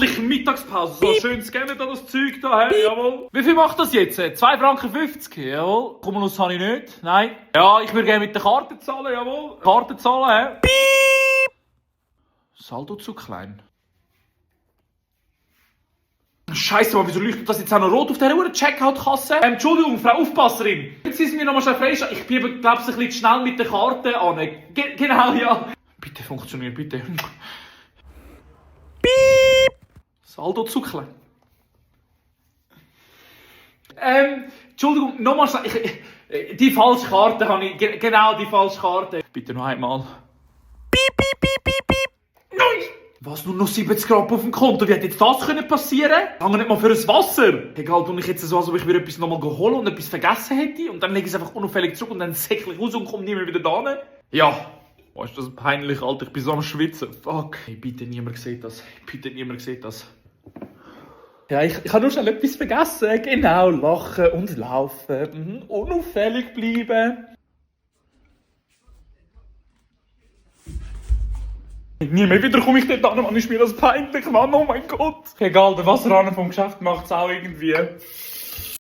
Endlich Mittagspause. So schön scannen da das Zeug da, hä? Jawohl. Wie viel macht das jetzt? 2,50 Franken? Jawohl. Cumulus habe ich nicht. Nein. Ja, ich würde gerne mit der Karte zahlen, jawohl. Karte zahlen, hä? Saldo zu klein. Scheiße, wieso leuchtet das jetzt auch noch rot auf der Uhr? Checkout-Kasse? Entschuldigung, Frau Aufpasserin. Jetzt sind Sie mir noch mal schnell freischalten. Ich bin, glaube ich, ein bisschen schnell mit der Karte an. Genau, ja. Bitte funktioniert, bitte. Piep. Saldo zu klein. Entschuldigung, nochmal schnell. Die falsche Karte habe ich. Genau, die falsche Karte. Bitte noch einmal. Piep, piep, piep, piep, piep. Nein! Was, nur noch 70 Grad auf dem Konto? Wie hätte jetzt das passieren können? Lange nicht mal für ein Wasser. Egal, tue ich jetzt so, als ob ich mir etwas nochmal holen und etwas vergessen hätte. Und dann lege ich es einfach unauffällig zurück und dann säckle ich raus und komme nie mehr wieder da hin. Ja. Oh, ist das peinlich, Alter. Ich bin so am Schwitzen. Fuck. Hey, bitte niemand sieht das. Bitte niemand sieht das. Ja, ich habe nur schnell etwas vergessen. Genau, lachen und laufen. Unauffällig bleiben. Nie mehr wieder komme ich dort an, Mann, ist mir das peinlich, Mann, oh mein Gott. Egal, der Wasserhahn vom Geschäft macht es auch irgendwie.